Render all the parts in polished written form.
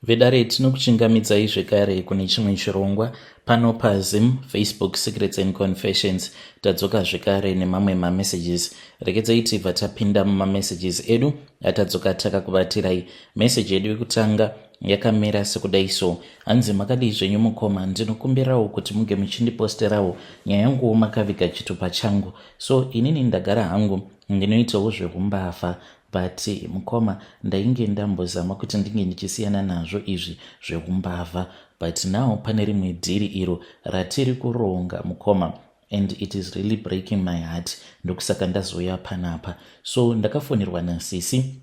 Vedare, tinokuchingamidzai zvekare kune chimwe chirongwa pano paZim Facebook Secrets and Confessions. Tadzoka zvekare nemamwe mamessages. Regedzai tibva tapinda mumamessages edu atadzoka takakubatirai. Meseji yedu yekutanga yakamira sekudai so. Hanzi, "Makadii zvenyu mukoma? Ndinokumbirawo kuti muge muchindiposterawo nyaya yanguwo makaviga chitupa changu. So inini ndagara hangu ndinoitawo zveumbavha, but mukoma, ndainge ndambozama kuti ndinge ndichisiyana nazvo izvi zveumbavha, but now pane rimwe dhiri iro ratiri kuronga mukoma, and it is really breaking my heart. Ndokusaka ndazouya panapa. So ndakafonirwa nasisi,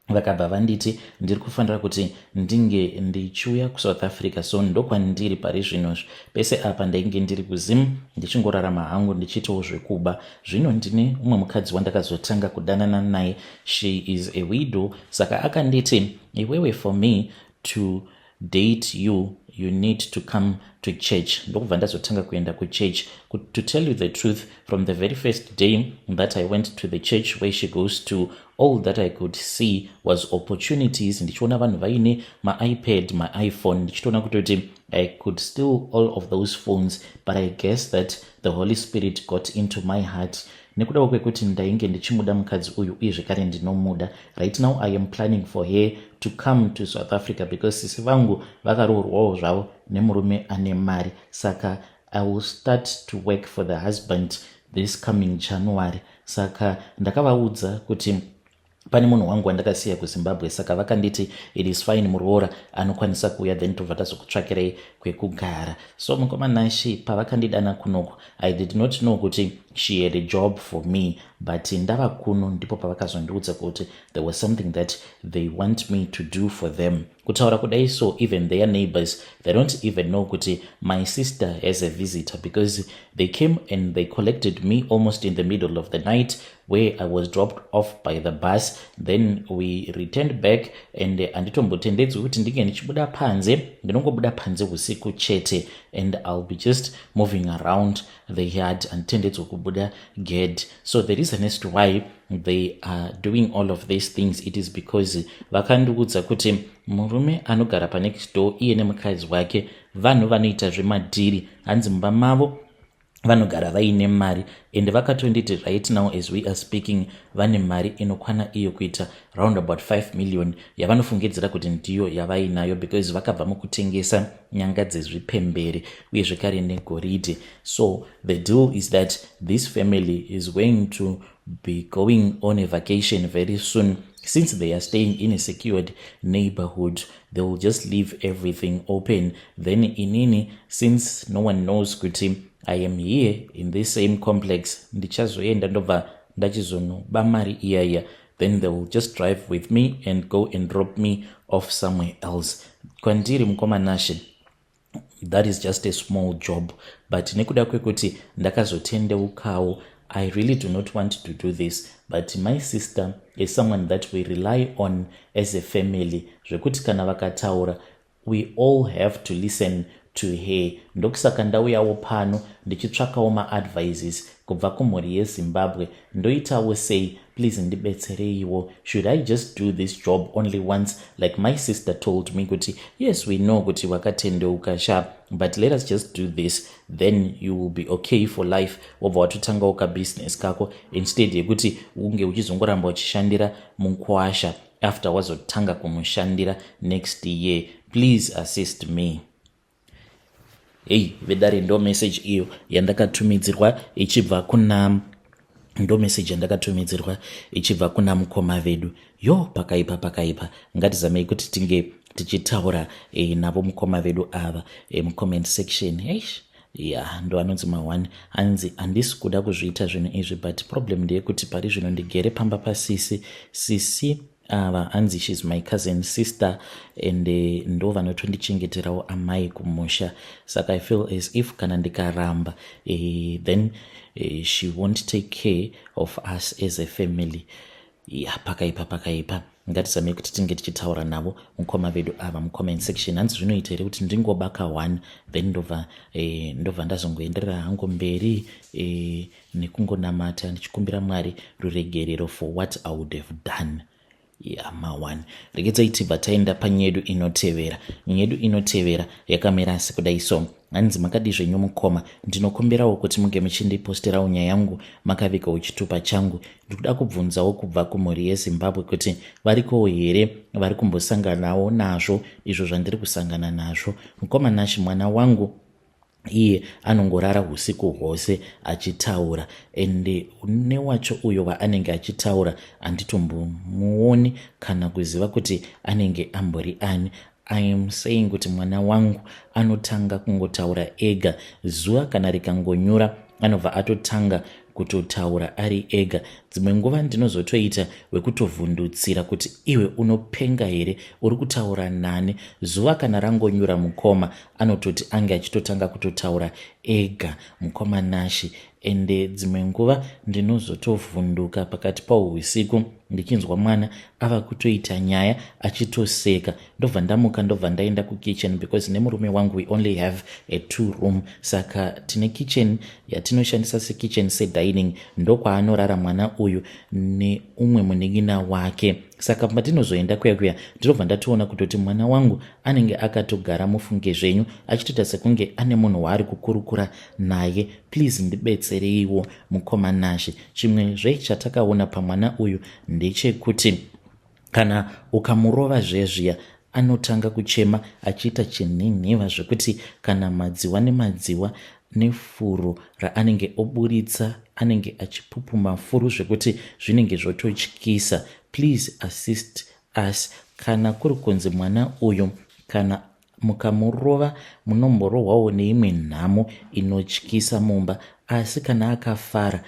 vakabva vanditi ndiri kufanira kuti ndinge ndichiuya kuSouth Africa. So ndokwandiri pari zvinozvi. Pese apa ndainge ndiri kuZim ndichingorarama hangu, ndichiitawo zvekuba. Zvino ndine umwe mukadzi wandakazotanga kudanana naye. She is a widow. Saka akanditi, 'Iwewe, for me to date you, you need to come to church.' Ndokubva ndazotanga kuenda kuchurch. To tell you the truth, from the very first day that I went to the church where she goes to, all that I could see was opportunities. Ndichiona vanhu vaine maIpad, maiPhone, ndichitoona kutoti I could steal all of those phones. But I guess that the Holy Spirit got into my heart nekudawo kwekuti ndainge ndichimuda mukadzi uyu, uye zvekare ndinomuda. Right now I am planning for her to come to South Africa because sisi vangu vakaroorwawo zvavo nemurume ane mari. Saka I will start to work for the husband this coming January. Saka ndakavaudza kuti pane munhu wangu wandakasiya kuZimbabwe. Saka vakanditi it is fine, muroora anokwanisa kuuya, then tobva tazokutsvakirai kwekugara. So mukoma Nashi, pavakandidana kunoko, I did not know kuti she had a job for me, but ndava kuno ndipo pavakazondiudza kuti there was something that they want me to do for them. Kutaura kudai so, even their neighbors, they don't even know kuti my sister has a visitor, because they came and they collected me almost in the middle of the night, where I was dropped off by the bus. Then we returned back, and handitombotendedzwi kuti ndinge ndichibuda panze. Ndinongobuda panze usiku chete, and I'll be just moving around the yard. Handitendedzwi kubuda gate. So the reason as to why they are doing all of these things, it is because vakandiudza kuti murume anogara panext door, iye nemukadzi wake, vanhu vanoita zvemadhiri. Hanzi mumba mavo vanogara vaine mari, and vakatonditi right now as we are speaking, vane mari inokwana iyo kuita round about 5 million yavanofungidzira kuti ndiyo yavainayo, because vakabva mukutengesa nyanga dzezvipembere uye zvekare negoridhe. So the deal is that this family is going to be going on a vacation very soon. Since they are staying in a secured neighborhood, they will just leave everything open. Then inini, since no one knows kuti I am here in this same complex, ndichazoenda ndobva ndachizonoba mari iyaiya. Then they will just drive with me and go and drop me off somewhere else. Kwandiri, mukoma Nashe, that is just a small job, but nekuda kwekuti ndakazotendeukawo, I really do not want to do this. But my sister is someone that we rely on as a family, zvekuti kana vakataura, we all have to listen to her. Ndokusaka ndauyawo pano ndichitsvakawo maadvices kubva kumhuri yeZimbabwe. Ndoitawo sei? Please ndibetsereiwo. Should I just do this job only once, like my sister told me kuti, 'Yes, we know kuti wakatendeuka sharp, but let us just do this, then you will be okay for life, wobva watotangawo kabusiness kako, instead yekuti unge uchizongoramba uchishandira mukwasha after wazotanga kumushandira next year? Please assist me.'" Hei vedare, ndo message iyo yandakatumidzirwa ichibva kuna, ndo message yandakatumidzirwa ichibva kuna mukoma vedu. Yo, pakaipa, pakaipa. Ngatizamei kuti tinge tichitaura navo mukoma vedu ava mucomment section. Eish, ya, ndo anonzi ma1. Hanzi, "Handisi kuda kuzviita zvinhu izvi, but problem ndeyekuti pari zvino ndigere pamba pasisi. Sisi ava, hanzi she's my cousin sister, and ndo vanotondichengeterawo amai kumusha. Saka I feel as if kana ndikaramba, then she won't take care of us as a family." Ya, pakaipa, pakaipa. Ngatizamei kuti tinge tichitaura navo mukoma vedu ava mucomment section. Hanzi, "Zvinoita here kuti ndingobaka one, then ndobva ndazongoenderera hangu mberi nekungonamata ndichikumbira Mwari ruregerero for what I would have done?" Yama1, regedzai tibva taenda panyedu inotevera. Nyedu inotevera yakamira sekudai. So hanzi, "Makadi zvenyu mukoma? Ndinokumbirawo kuti munge muchindiposterawo nyaya yangu makavigawo chitupa changu. Ndikuda kubvunzawo kubva kumhuri yeZimbabwe kuti varikowo here vari kumbosanganawo nazvo izvo zvandiri kusangana nazvo. Mukoma Nashi, mwana wangu iye anongorara usiku hwose achitaura, ende newacho uyo waanenge achitaura handitombomuoni kana kuziva kuti anenge ambori ani. I am saying kuti mwana wangu anotanga kungotaura ega. Zuva kana rikangonyura, anobva atotanga kutotaura ari ega. Dzimwe nguva ndinozotoita wekutovhundutsira kuti, 'Iwe unopenga here? Uri kutaura nani?' Zuva kana rangonyura, mukoma, anototi ange achitotanga kutotaura ega, mukoma Nashi. Ende dzimwe nguva ndinozotovhunduka pakati pausiku ndichinzwa mwana ava kutoita nyaya achitoseka. Ndobva ndamuka, ndobva ndaenda kukitchen, because nemurume wangu we only have a two room, saka tine kitchen yatinoshandisa sekitchen, sedining. Ndokwaanorara mwana uyu neumwe munin'ina wake. Saka patinozoenda kuya kuya, ndinobva ndatoona kutoti mwana wangu anenge akatogara, mufunge zvenyu, achitoita sekunge ane munhu waari kukurukura naye. Please ndibetsereiwo, mukoma Nashe. Chimwezve chatakaona pamwana uyu ndechekuti kana ukamurova zvezviya, anotanga kuchema achiita chinhinhiva zvekuti kana madziwa nemadziwa nefuro raanenge oburitsa, anenge achipupuma furo zvekuti zvinenge zvototyisa. Please assist us. Kana kuri kunzi mwana uyu kana mukamurova, munomborohwawo neimwe nhamo inotyisa mumba, asi kana akafara,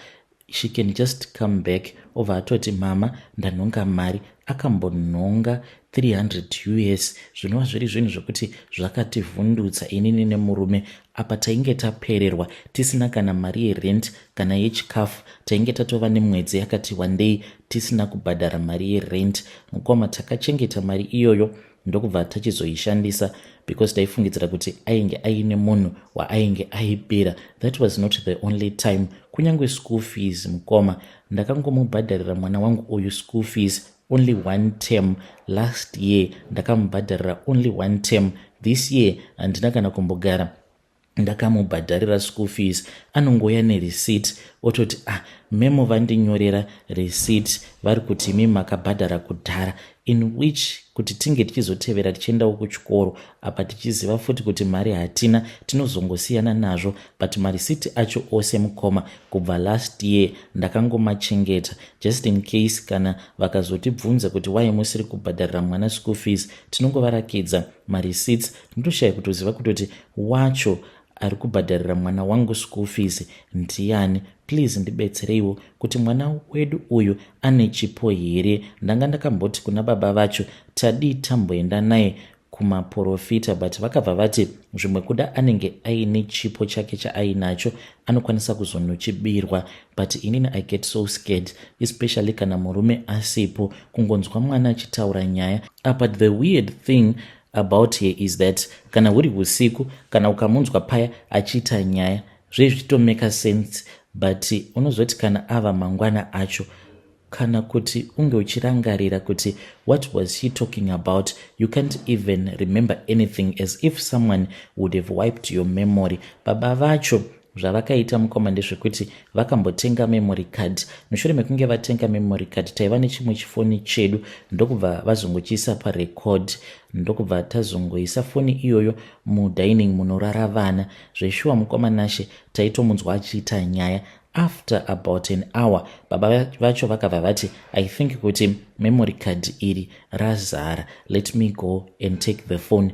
she can just come back, obva atoti, 'Mama, ndanhonga mari.' Akambonhonga 300 US, zvinova zviri zvinhu zvokuti zvakativhundutsa inini nemurume. Apa tainge tapererwa, tisina kana mari yerent kana yechikafu. Tainge tatova nemwedzi yakati wandei tisina kubhadhara mari yerent, mukoma. Takachengeta mari iyoyo, ndokubva tachizoishandisa, because taifungidzira kuti ainge aine munhu waainge aibira. That was not the only time. Kunyange school fees, mukoma, ndakangomubhadharira mwana wangu uyu school fees only one term last year. Ndakamubhadharira only one term. This year handina kana kumbogara ndakamubhadharira school fees. Anongouya nereceipt, ototi, 'Ah, memo vandinyorera receipt, vari kuti imi makabhadhara kudhara,' in which kuti tinge tichizotevera tichiendawo kuchikoro, apa tichiziva futi kuti mari hatina, tinozongosiyana nazvo. But marisiti acho ose, mukoma, kubva last year ndakangomachengeta just in case kana vakazotibvunza kuti wai musiri kubhadharira mwana school fees, tinongovarakidza mareceipts. Ndinotoshaya kutoziva kutoti wacho ari kubhadharira mwana wangu school fees ndiani. Please ndibetsereiwo kuti mwana wedu uyu ane chipo here. Ndanga ndakamboti kuna baba vacho tadii tamboenda naye kumaprofita, but vakabva vati zvimwe kuda anenge aine chipo chake chaainacho, anokwanisa kuzonochibirwa. But inini I get so scared, especially kana murume asipo, kungonzwa mwana achitaura nyaya. But the weird thing about here is that kana huri usiku, kana ukamunzwa paya achiita nyaya, zve zvichitomaka sense, but unozoti kana ava mangwana acho, kana kuti unge uchirangarira kuti what was he talking about, you can't even remember anything, as if someone would have wiped your memory. Baba vacho zvavakaita, mukoma, ndezvekuti vakambotenga memory card. Mushure mekunge vatenga memory card, taiva nechimwe chifoni chedu, ndokubva vazongochiisa parecord, ndokubva tazongoisa foni iyoyo mudining munorara vana. Zveshuwa, mukoma Nashe, taitomunzwa achiita nyaya. After about an hour, baba vacho vakabva vati, 'I think kuti memory card iri razara. Let me go and take the phone.'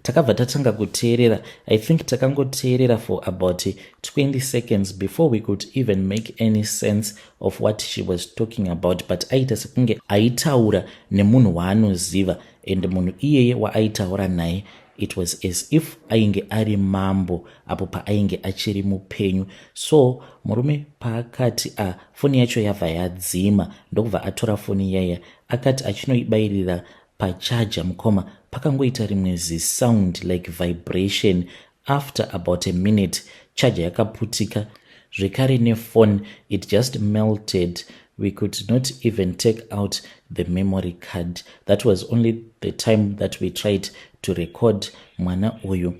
Takabva tatanga kuteerera. I think takangoteerera for about 20 seconds before we could even make any sense of what she was talking about, but aita sekunge aitaura nemunhu waanoziva, and munhu iyeye waaitaura naye, it was as if ainge ari mambo apo paainge achiri mupenyu. So murume paakati a foni yacho yabva yadzima, ndokubva atora foni yaya, akati achinoibayirira pacharger, mukoma, pakangoita rimwe zisound like vibration. After about a minute, charger yakaputika zvekare nefoni. It just melted. We could not even take out the memory card. That was only the time that we tried to record mwana uyu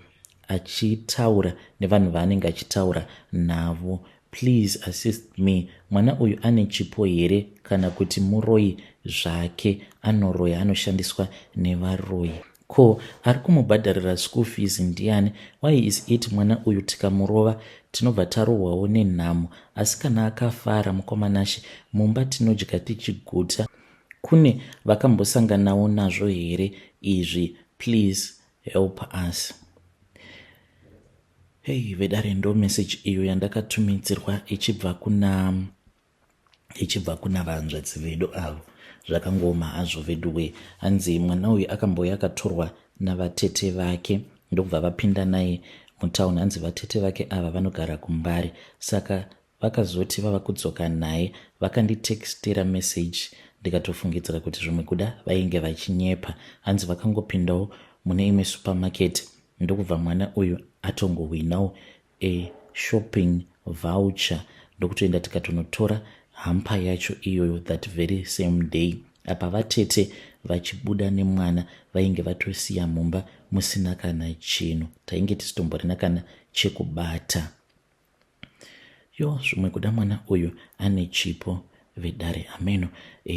achitaura nevanhu vaanenge achitaura navo. Please assist me, mwana uyu ane chipo here kana kuti muroyi zvake? Anoroya, anoshandiswa nevaroyi? Ko ari kumubhadharira school fees ndiani? Why is it mwana uyu tikamurova tinobva tarohwawo nenhamo, asi kana akafara, mukoma Nashe, mumba tinodya tichiguta? Kune vakambosanganawo nazvo here izvi? Please help us. Hei vedare, ndo message iyo yandakatumidzirwa ichibva kuna vanzvadzi vedu avo. Zvakangoma hazvo veduwe. Hanzi mwana uyu akambouya akatorwa navatete vake, ndokubva vapinda naye mutauni. Hanzi vatete vake ava vanogara kuMbare, saka vakazoti vava kudzoka naye, vakanditextira message, ndikatofungidzira kuti zvimwe kuda vainge vachinyepa. Hanzi vakangopindawo mune imwe supermarket, ndokubva mwana uyu atongowinawo eshopping voucher, ndokutoenda tikatonotora hamper yacho iyoyo that very same day. Apa vatete vachibuda nemwana vainge vatosiya mumba musina kana chinhu, tainge tisitomborina kana chekubata. Yo, zvimwe kuda mwana uyu ane chipo vedare, ameno.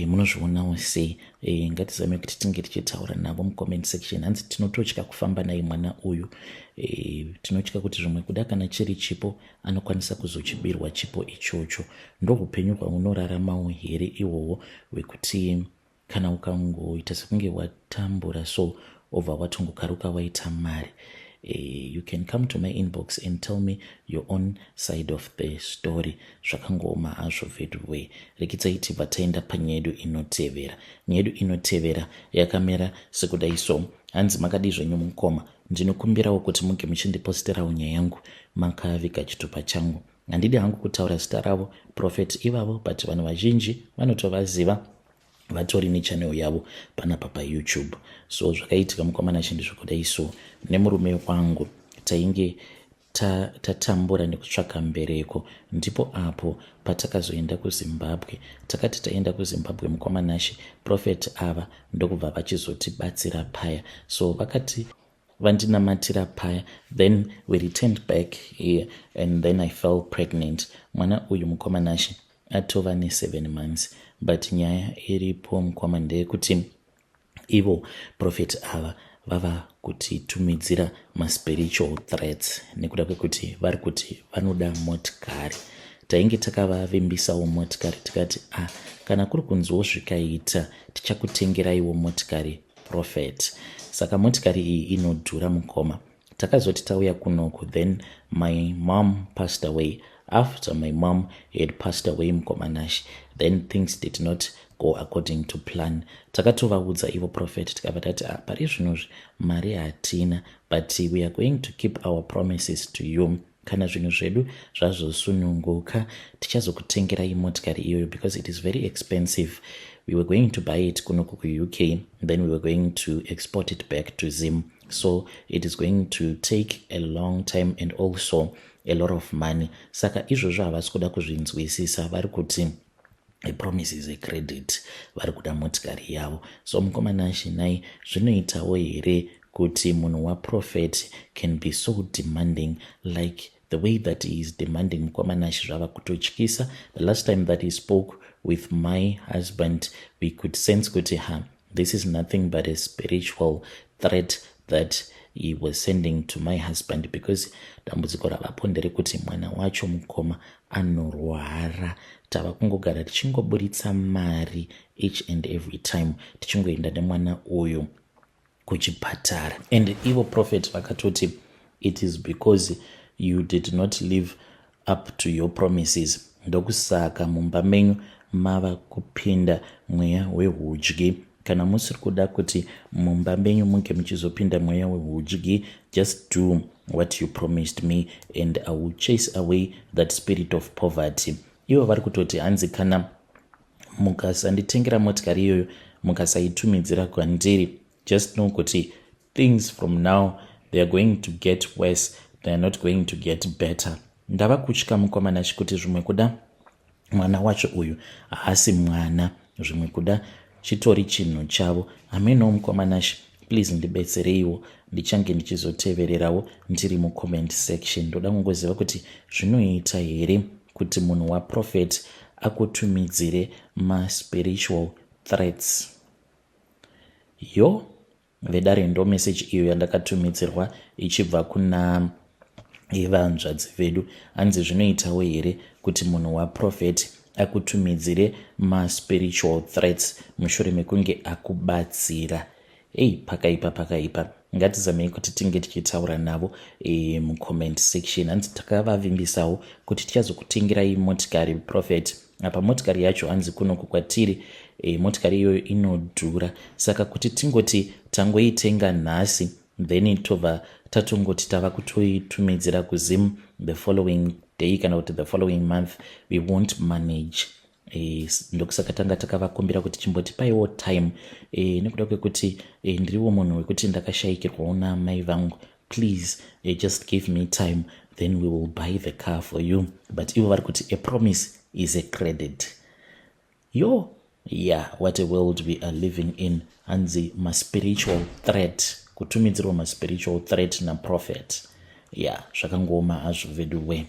Munozvionawo sei? Ngatizame kuti tinge tichitaura navo mucomment section. Hanzi tinototya kufamba naye mwana uyu. Tinotya kuti zvimwe kuda kana chiri chipo anokwanisa kuzochibirwa chipo ichocho. Ndo upenyu hwaunoraramawo here ihwohwo, hwekuti kana ukangoita sekunge watambura so, obva watongokaruka waita mari? You can come to my inbox and tell me your own side of the story. Zvakangooma hazvo veduwe. Rekidzai tibva taenda panyaya yedu inotevera. Nyaya yedu inotevera yakamira sekudai so. Hanzi, "Makadii zvenyu mukoma? Ndinokumbirawo kuti muge muchindiposterawo nyaya yangu makaviga chitupa changu. Handidi hangu kutaura zita ravo prophet ivavo, but vanhu vazhinji vanotovaziva, vatori nechannel yavo panapa paYouTube. So zvakaitika, mukoma Nashe, ndezvekudai so. Nemurume wangu tainge tatambura nekutsvaka mbereko. Ndipo apo patakazoenda kuZimbabwe. Takati taenda kuZimbabwe, mukoma Nashe, prophet ava ndokubva vachizotibatsira paya. So vakati vandinamatira paya, then we returned back here and then I fell pregnant. Mwana uyu, mukoma Nashe, atova ne7 months. But nyaya iripo, mukoma, ndeyekuti ivo prophet ava vava kutitumidzira maspiritual threats nekuda kwekuti vari kuti vanoda motikari. Tainge takavavimbisawo motikari, tikati, 'Ah, kana kuri kunziwo zvikaita, tichakutengeraiwo motikari, prophet.' Saka motikari iyi inodhura, mukoma. Takazoti tauya kunoku, then my mom passed away. After my mom had passed away, mukoma Nashe, then things did not go according to plan. Takatovaudza ivo prophet, tikabva tati, 'Ah, pari zvinozvi mari hatina, but we are going to keep our promises to you. Kana zvinhu zvedu zvazosununguka, tichazokutengerai motikari iyoyo, because it is very expensive. We were going to buy it kunoku kuUK, then we were going to export it back to Zim, so it is going to take a long time and also a lot of money.' Saka izvozvo havasi kuda kuzvinzwisisa. Vari kuti a promise is a credit. Vari kuda motikari yavo. So mukoma Nashe, nai zvinoitawo here kuti munhu waprophet can be so demanding like the way that he is demanding? Mukoma Nashe, zvava kutotyisa. The last time that he spoke with my husband, we could sense kuti, ha, this is nothing but a spiritual threat that he was sending to my husband, because dambudziko ravapo nderekuti mwana wacho, mukoma, anorwara. Tava kungogara tichingoburitsa mari each and every time tichingoenda nemwana uyu kuchipatara. And ivo prophet vakatoti, 'It is because you did not live up to your promises, ndokusaka mumba menyu mava kupinda mweya wehudyi. Kana musiri kuda kuti mumba menyu munge muchizopinda mweya wehudyi, just do what you promised me and I will chase away that spirit of poverty.' Ivo vari kutoti, hanzi, kana mukasanditengera motikari iyoyo, mukasaitumidzira kwandiri, just know kuti things from now, they are going to get worse, they are not going to get better. Ndava kutya, mukoma Nashe, kuti zvimwe kuda Mwana wacho uyu haasi mwana, zvimwe kuda chitori chinhu chavo. Hamenowo mukoma Nashe, please ndibetsereiwo. Ndichange ndichizotevererawo ndiri mucomment section. Ndoda kungoziva kuti zvinoita here kuti munhu waprophet akutumidzire maspiritual threats? Yo vedare, ndo message iyo yandakatumidzirwa ichibva kuna vanzvadzi vedu. Hanzi zvinoitawo here kuti munhu waprophet akutumidzire maspiritual threats mushure mekunge akubatsira? Ei, pakaipa, pakaipa. Ngatizamei kuti tinge tichitaura navo mucomment section. Hanzi takavavimbisawo kuti tichazokutengerai motikari, prophet. Apa motikari yacho, hanzi kunoku kwatiri motikari iyoyo inodhura, saka kuti tingoti tangoitenga nhasi, then tobva tatongoti tava kutoitumidzira kuZim the following day kana kuti the following month, we won't manage. Ndokusaka tanga takavakumbira kuti chimbotipaiwo time nekuda kwekuti ndiriwo munhu wekuti ndakashayikirwawo namai vangu. Please just give me time, then we will buy the car for you. But ivo vari kuti a promise is a credit. Yo, yeah, what a world we are living in. Hanzi maspiritual threat, kutumidzirwa maspiritual threat naprophet. Yeah, zvakangooma hazvo vedu we.